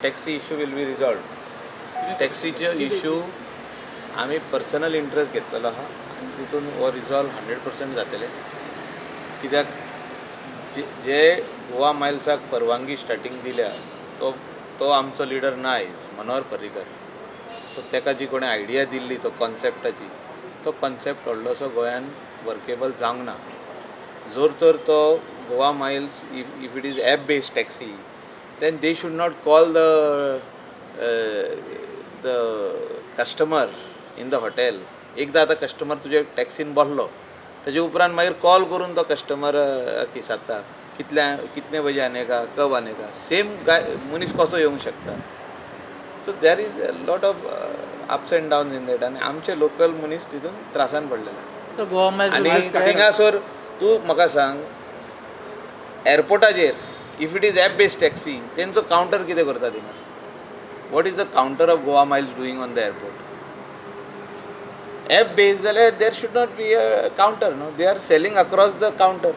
Taxi issue will be resolved. टॅक्सीचे issue आमी personal interest घेतलेलो आहा आनी तितून हो रिजॉल्व 100% जातले, कित्याक जे जे गोवा मायल्साक परवानगी स्टार्टींग दिल्या तो तो आमचो लिडर ना आयज, मनोहर पर्रीकर. सो ताका जी कोणें आयडिया दिल्ली तो कॉन्सेप्टाची, तो कॉन्सेप्ट व्हडलोसो गोंयान वर्केबल जावंक ना. जर तर तो Goa miles, if it is app based taxi, then they should not call the customer in the hotel. एकदां आतां कस्टमर तुजे टॅक्सीन बसलो, ताजे उपरांत मागीर कॉल करून तो कस्टमर विचारता, कितल्या कितने बजे आने का, कब आने का. सेम गाय मनीस कसो येवंक शकता? So there is a lot of ups and down in that आनी आमचे लोकल मनीस तितून त्रासान पडलेले. तर गोवा मायल्स आनी थिंगासर तूं म्हाका सांग, एअरपोर्टाचेर if it is app based taxi, तेंचो कावंटर कितें करता थिंगा? What is the counter of Goa Miles doing on the airport? App based जाल्यार there should not be a counter, no? They are selling across the counter,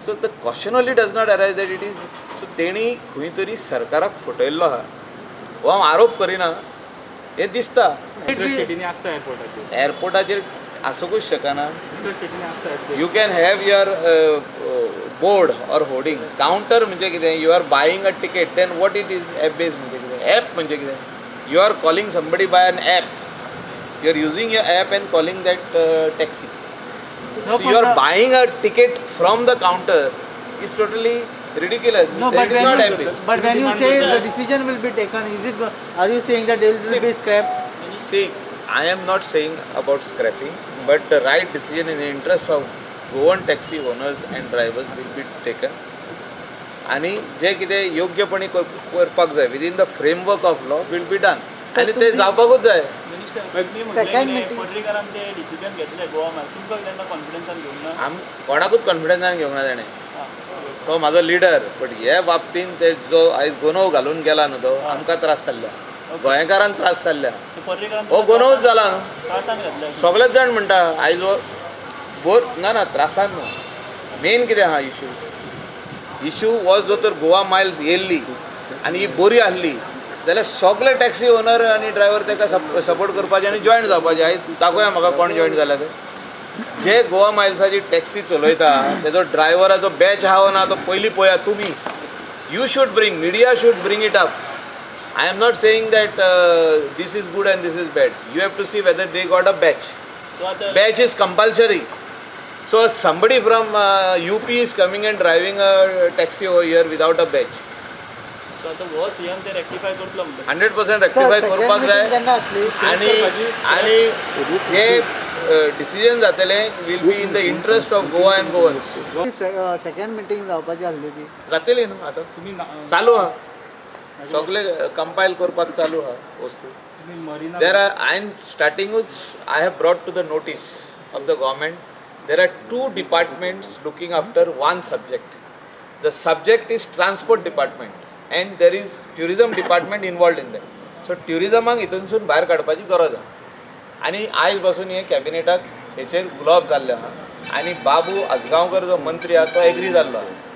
so the question only does not arise that it is so. तेणी खंय तरी सरकाराक फटयल्लो आहा हो हांव आरोप करिना, हें दिसता. दुसऱ्या स्टेटींनी आसता एअरपोर्टाचेर. एअरपोर्टाचेर आसूंकूच शकना. दुसऱ्या स्टेटींनी आसता airport. You can have your board or hoarding. Counter म्हणजे कितें? You are buying a ticket, then what it is? App base म्हणजे कितें? ॲप म्हणजे कितें? You are calling somebody by an app. You are using your app and calling that taxi. No, you are buying a ticket from the counter is totally ridiculous. No, but It is when not you, app based. But when you say the decision will be taken, is it? Are you saying that it will See, be scrapped? See, I am not saying about scrapping, but the right decision in the interest of Goan taxi owners and drivers will be taken. आनी जे कितें योग्यपणी करपाक जाय within the framework of law will be done आनी ते जावपाकूच जाय. Minister, तुम्ही Second म्हटलें कितें, meeting. पर्रीकारान ते डिसिजन घेतले गोवा मायल्स, तुमकां तेन्ना कॉन्फिडन्सान घेवंक ना? आम कोणाकूच कॉन्फिडन्सान घेवंक ना तेणें. तो म्हाजो लिडर, बट हे बाबतीन ते जो आयज गोनव घालून गेला न्हू, तो आमकां त्रास जाल्ल्या, गोंयकारांक त्रास जाल्ल्या. पर्रीकारान हो गोनवूच जाला न्हू. त्रासान घातले. सगळेच जाण म्हणटा आयज हो बोर ना ना त्रासान न्हू. मेन कितें आहा, इशू इशू वॉज जो तर गोवा मायल्स येयल्ली आनी ही बरी आहली जाल्यार सगळे टॅक्सी ओनर आनी ड्रायव्हर ताका सपोर्ट करपाचे आनी जॉयन जावपाचे. आयज दाखोवया म्हाका कोण जॉयन जाला ते. जे गोवा मायल्साची टॅक्सी चलयता तेजो ड्रायव्हराचो बॅच आहा वो ना तो पयलीं पळया तुमी. You should bring, media should bring it up. I am not saying that this is good and this is bad. You have to see whether they got a batch. तो आतां Batch is compulsory. So somebody from UP is coming and driving a taxi over here without a batch. So आतां हो CM ते rectify करतलो म्हणटा? 100% rectify करपाक जाय. केन्ना आसली? आणि आणि जे डिसिजन जातले will be in the interest of Goa and Goans. Second meeting जावपाची आसली ती? जातली न्हू आतां. तुम्ही चालू आहा, सगळे कंपायल करपाक चालू आहा वस्तू. तुम्ही marina There are, I am starting, I have brought to the notice of the government, there are two departments looking after one subject. The subject is transport department and there is tourism department involved in that. So tourism हितूनसून भायर काडपाची गरज आहा आनी आयज पासून हे कॅबिनेटाक हेचेर उलोवप जाल्लें आहा आनी बाबू आजगांवकर जो मंत्री आहा तो एग्री जाल्लो आहा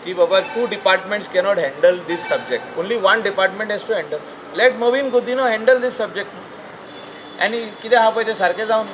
की बाबा, to departments cannot handle these subject, only one department has to handle. Let Mauvin Godinho handle this subject. आनी कितें आहा पळय तें सारकें जावन